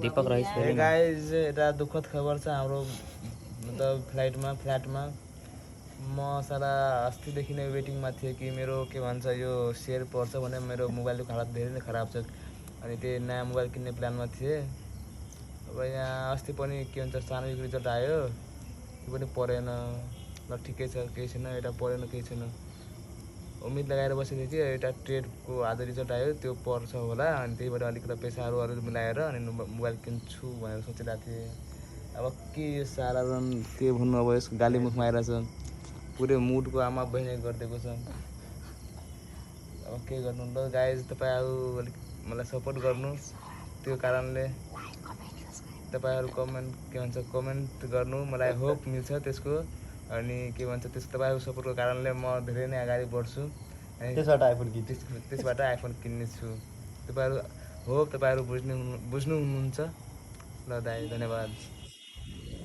दीपक रहिस hey guys एउटा दुःखद खबर छ हाम्रो मतलब फ्ल्याटमा म साला अस्तिदेखि नै वेटिङमा थिएँ कि मेरो के भन्छ यो सेयर पर्छ भने मेरो मोबाइलको हालत धेरै नै खराब छ अनि त्यही नयाँ मोबाइल किन्ने प्लानमा थिएँ। अब यहाँ अस्ति पनि के भन्छ सानो रिजल्ट आयो, त्यो पनि परेन। ल ठिकै छ, केही छैन, एउटा परेन केही छैन। उम्मिद लगाएर बसेको थिएँ कि एउटा ट्रेडको आधा रिजल्ट आयो त्यो पर्छ होला अनि त्यही भएर अलिकति पैसाहरू मिलाएर अनि मोबाइल किन्छु भनेर सोचिरहेको थिएँ। अब के यो सारा रन के भन्नु, अब यसको गाली मुखमा आइरहेछ, पुरै मुडको आमा बहिनी गरिदिएको छ। अब के गर्नु ल गाइज, तपाईँहरू अलिक मलाई सपोर्ट गर्नु। त्यो कारणले तपाईँहरू कमेन्ट गर्नु, मलाई होप मिल्छ त्यसको। अनि के भन्छ तपाईँहरूको सपोर्टको कारणले म धेरै नै अगाडि बढ्छु अनि त्यसबाट आइफोन किन्नेछु। तपाईँहरू बुझ्नुहुन्छ। ल दाइ, धन्यवाद।